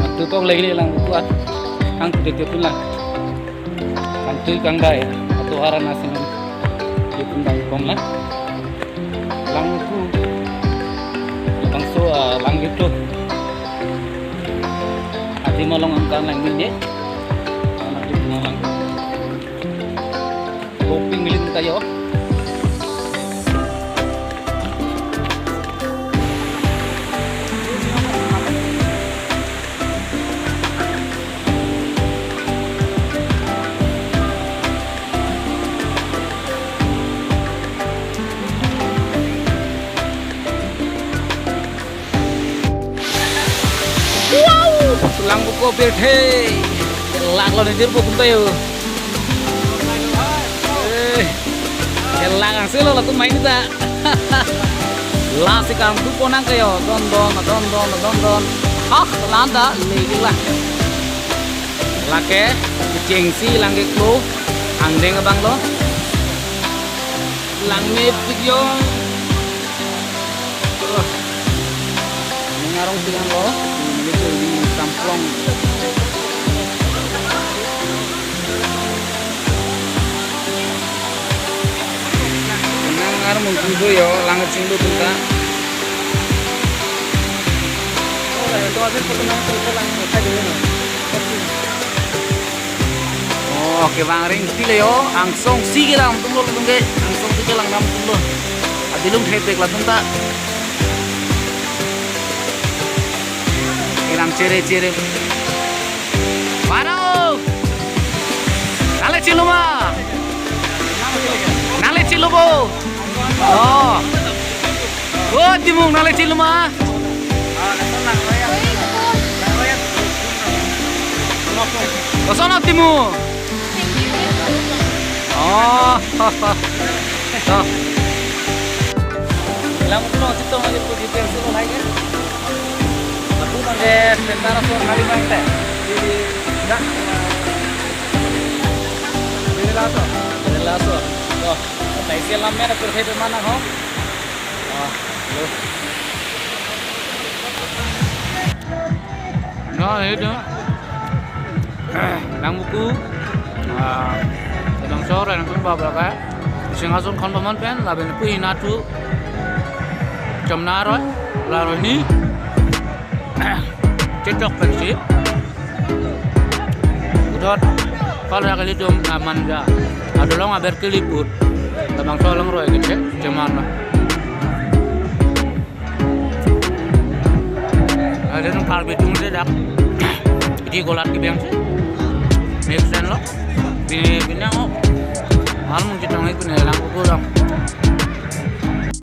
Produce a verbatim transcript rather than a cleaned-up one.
Matu tong lagi lang buat. Ang tu dia tu lang. Kangtui kangdai. Atovar arnam si nang. Dia pun bang pom lang. Langku. Labangso, ah, lang itu. Adi malong angkan lang ini. Anak di rumah lang. Doping milin tayo. Wow! Langbuko birthday. Langlo ni dirbo kumtayo. Eh. Lang ang selo latum main ta. Lasi kangtui ponang kayo. Don don don don don don. Ah, lanta legi lang. Lake, chengsi lang ke klo, angdeng abang lo. Langmepik yo. Nang arong pingan lo, ini tuh ini samplong. Nang arong mungkin tuh yo, langit sing tuh tuh ta. Oh, kevang ring ti le yo, angsong si kedam atum lo latum ke, angsong si kelang dam atum lo. Adilung thepek latum ta. Kelang chere chere. Mano! Nale chiluma! Nale chilubo! Oh. Oh, Timung, nale chiluma. Koson Timung? Oh. Oh. Lang pulo sitong aja pu di pensi lo lagi. Aku pakai tentara so kali bang teh. Di, di, dah. Dari laso. Dari laso. Oh. Taisi lam mera kurhe pe mana ho? Ah, lo. No, itu. Langbuku. Ah, Kedong sore nang pun babla ka. Singhason khon paman pen, laben pu hinatu. Jam naro, laro ni. Cecok pensi. Udot, kalau yang kali dum aman ja. Adolong aber keliput. Labangso alangroi kecek, cuman lah. Ada nang Karbi tung de dak. Di golat ke biang si. Make sense lo. Bini, bini ang, oh. Malam kita ngai punya langbuku lang.